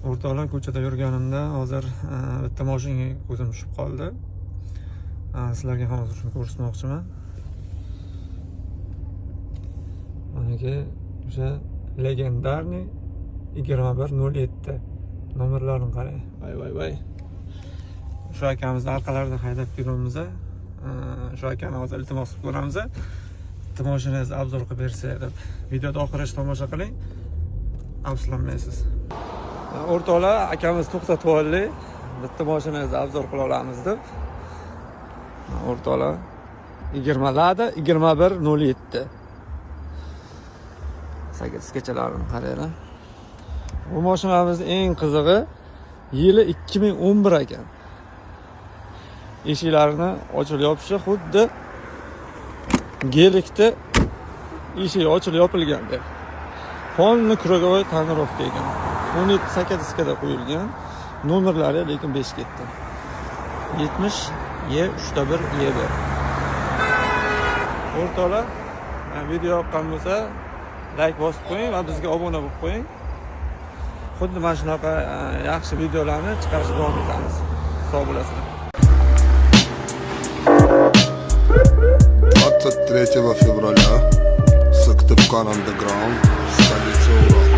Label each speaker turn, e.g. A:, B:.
A: O'rtoqlar, ko'chada yurganimda hozir bitta mashinaga ko'zim tushib qoldi. Sizlarga ham hozir shuni ko'rsatmoqchiman. Maniki o'sha legendarniy 2107 nomerlarini qarang. Voy voy voy. Shu akamizni orqalaridan haydab kelamiz. Shu akani hozir iltimos qilib ko'ramiz. Bitta mashinangizni obzor qilib bersa deb. Videoda oxirigacha tomosha qiling. Afsuslanmaysiz. O'rtoqlar, akamiz to'xtatib oldi. Bitta mashinangizni obzor qila olamiz deb. O'rtoqlar, 20 Lada 2107. Sakkiz kechalarini qaranglar. Bu mashinamizning eng qizig'i yili 2011 ekan. Eshiklarini ochilib yopishi xuddi Gelikda eshigi ochilib yopilgandek. Полный круговой tonirovka ekan. 17 sakkiz qo'yilgan. Nomerlari lekin 5 ketdi. 70 Y 3 1 Y1. O'rtoqlar, video yoqqan bo'lsa like bosib qo'ying va bizga obuna bo'lib qo'ying. Xuddi mana shunaqa yaxshi videolarni chiqarishda davom etamiz. Sog' bo'lasizlar.
B: 23 февраля Сыктывкар Андеграунд, столица Урал.